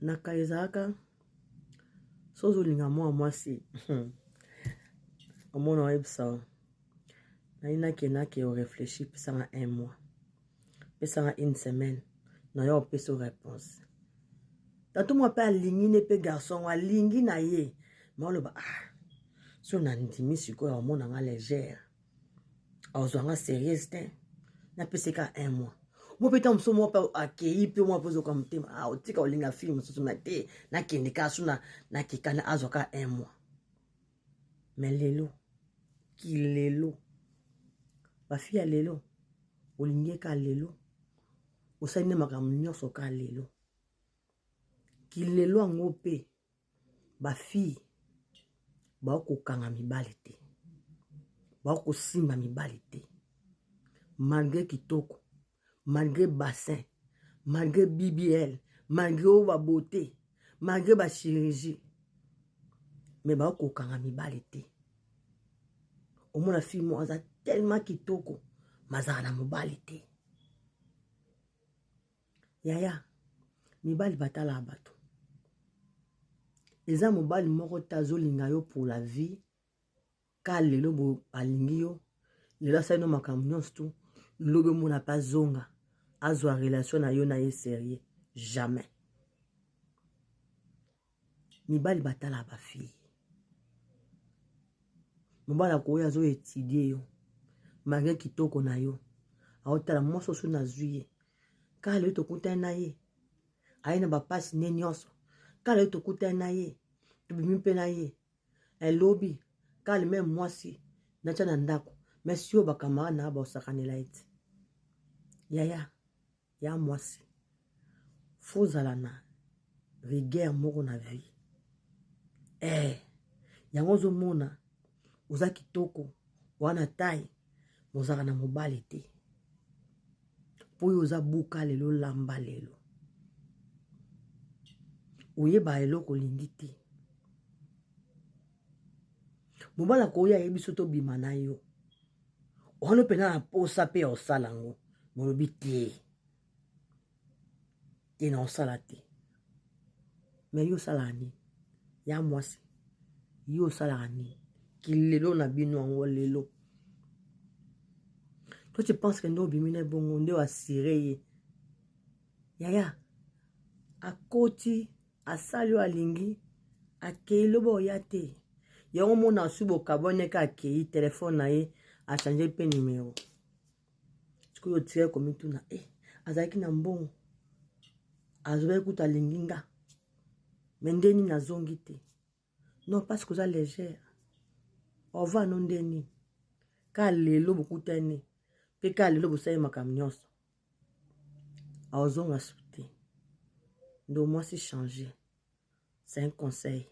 Na kala ezalaka soki ozolinga mwana mwasi omona oyebisa yo naye nakende nake oreflechir pesanga un mois pesanga une semaine nayo opesa yo réponse tatu mwa mpe alingi ne mpe garçon yango alingi na ye ma oloba ah so nandimi sikoyo omona nga légère azwa nga sérieuse te napesi kaka un mois mo mpe ntango mosusu mwa mpe akei mpe mwa mpe ozoka motema ah, otika olinga fille mosusu na te nakende kaka so nakekana azwa kaka un mois. Mais lelo kilelo bafille ya lelo olingi ye kaka lelo osali nde makambo nyonso kaka lelo kilelo yango mpe ba fille bakokanga mibali te, bakosimba mibali te, malgre kitoko, malgre bassin, malgre bbl, malgre oyo babote, malgre bachirurgie, me bakokanga mibali te. Omona fille moko aza tellement kitoko mazala na mobali te. Yaya, mibali batalaka bato. Eza mobali moko te azolinga yo pour la vie ka lelo bo alingi yo lelo asali no makambo nyonso tu lobi omona mpe azonga azwa relation na yo na ye sérieux jamais. Mibali batalaka bafille. Mobali akoya azo etudie yo malgre kitoko na yo aotala mwasi oso nazwi ye kaka lelo tokutani na ye aye na bapasi ne nyonso kaka lelo tokutani na ye tobimi mpe na ye elobi kaka le meme mwasi natya na ndako mais sio bakamarade na baosakanela ye ti yaya ya mwasi fozala na rigueur moko na vie eh, yango ozomona oza kitoko wana tai ozalaka na mobali te mpo oyo oza buka lelo lamba lelo oyeba eloko olingi te mobali akoya ayebi so tobima na yo wana mpenza na mposa mpe ya osala yango molobi te te na osala te me yo osalaka nini ya mwasi yo osalaka nini kilelo na bino yango lelo toi tu penses que nde obimi na bongo nde oasire ye yaya akoti asali oyo alingi akei loba oya te yango omona asu bokabwani eke akei telefone na ye achange mpe numero sikoyo otikali komituna e eh, azalaki na mbongo azobaki kutu alingi nga me nde nini azongi te non parce que oza légère ova no nde nini ka lelo bokutani mpe ka lelo bosali makambo nyonso aozonga su te ndo mwasi change c'est un conseil.